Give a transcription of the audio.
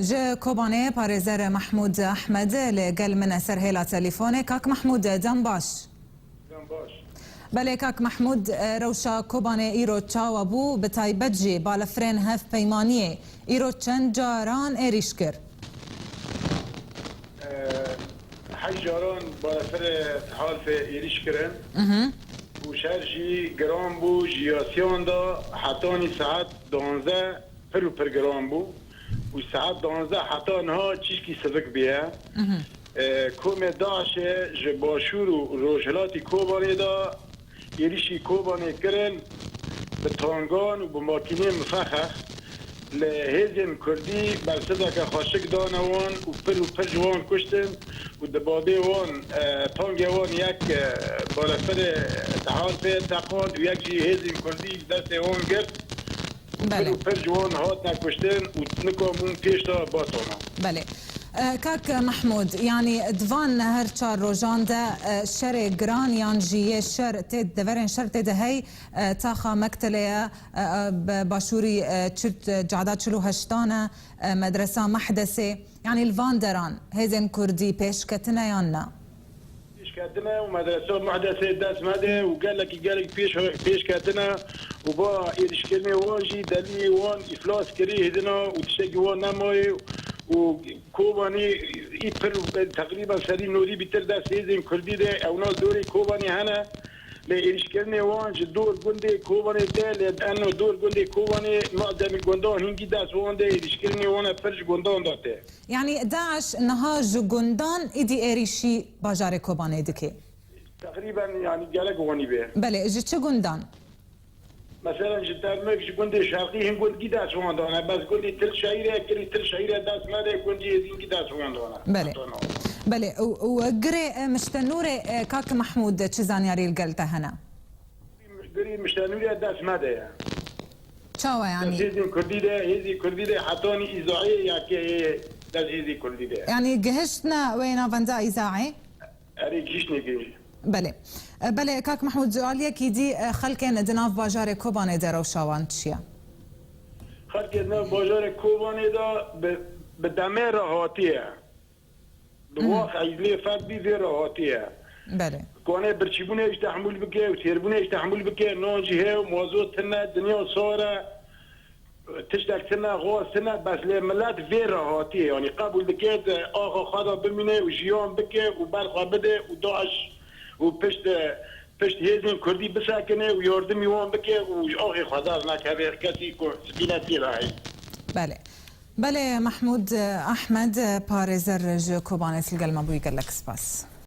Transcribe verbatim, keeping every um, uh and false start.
Ji Kobanê parêzer Mehmûd Ehmed li gel min e ser hêla telîfonê. Kak Mehmûd, dem baş. Dem baş. Belê kak Mehmûd, e, rewşa Kobanê îro çawa bû, bi taybet jî balafirên hevpeymaniyê îro çend caran êrîş kir? E, heşt caran balafirê Halfê êrîş kirin. Mhm. Û şer jî giran bû, ji yasiyan de hetanî saet duwazdeh pir û pir giran bû û saet duwazdeh heta niha çîşkî sivik bûye. Mhm. E, komê DAIŞê ji başûr û rojhilatî Kobanê de êrîşî Kobanê kirin, bi tangan û bi makîneyên mifexex li hêzên Kurdî bersiveke xweşik dane wan û pir û pir ji wan kuştin û di babê wan, e, tangê wan yek, e, balefirê Halfê teqand û yek jî hêzên Kurdî li destê wan girt. Belê. Pir û pir ji wan hatine kuştin û nika bûn pêş de batana. Belê. E, kak Mehmûd, yanî di van her çar rojan de, e, şerê giran yan jî yê şer tê, deverên şer tê de hey, e, taxa Mektelê ye, e, e, bi başûrî, e, çil, Cada çil û heştan e, e, medresa Mehdesê. Yanî li van deran hêzên Kurdî pêş ketine yan na? Pêşketine û medresa Muhdesê dest me de û gelekî gelek pêş, pêşketine û ba êrişkirinê wan jî delî wan îflas kirî hêdina û tiştekî wan nemayê û Kobanî î pir teqrîben serî nodî bîtir dest hêzên Kurdî de ewna dorê Kobanî hene. Lê êrişkirinê wan ji dor gundê Kobanê de lê eno dor gundê Kobanê ma demî gundan hingî dest wan de êrişkirinê wan e pir ji gundan de te. Yanî DAIŞ niha ji gundan îdî êrîşî bajarê Kobanê dike? Teqrîben, yanî, gelek wanî be. Belê, ji çi gundan? Meselen, ji Termek, ji gundê Şerqî hin gund gî dest wan dane. Bes gundê Til Şehîre, kirî Til Şehîre dest me de, gundê Êzîn gî dest wan dane. Belê. Heta niha. Belê, û, û girê, e, Mişte Nûrê, e, kak Mehmûd, çi zanyarî li gel te hene? Girê Mişte Nûrê dest me de ye. Çawa yanî? Dest hêzên Kurdî de, hêzên Kurdî de hetanî îzayê ya ke dest hêzên Kurdî de. Yanî gihiştine wê navenda îzayê? Erê gihiştine gihîşt. Belê. E, belê, kak Mehmûd, ji aliyekî dî, e, xelkên di nav bajarê Kobanê de rewşa wan çi ye? Xelkê di nav bajarê Kobanê de bi, bi demê re hatiye. Di Mhm. wax Îzlê fed bî vê re hatiye. Belê. Kane birçîbûnê jî tehmûl bike û têrbûnê jî tehmûl bike, nan jî heye û mazot tune, dinya sar e, tiştek tune, gaz tune, bes lê milet vê re hatiye. Yanî qebûl dike, di axa xwe de bimîne û jiyan bike û ber xwe bide û DAIŞ û pişt, pişt hêzên Kurdî bisekine û yardimî wan bike û ji axê xwe dernekeve kesî ku spîne tê de heye. Belê. Belê, Mehmûd Ehmed, parêzer ji Kobanê li gel me bûyî, gelek spas.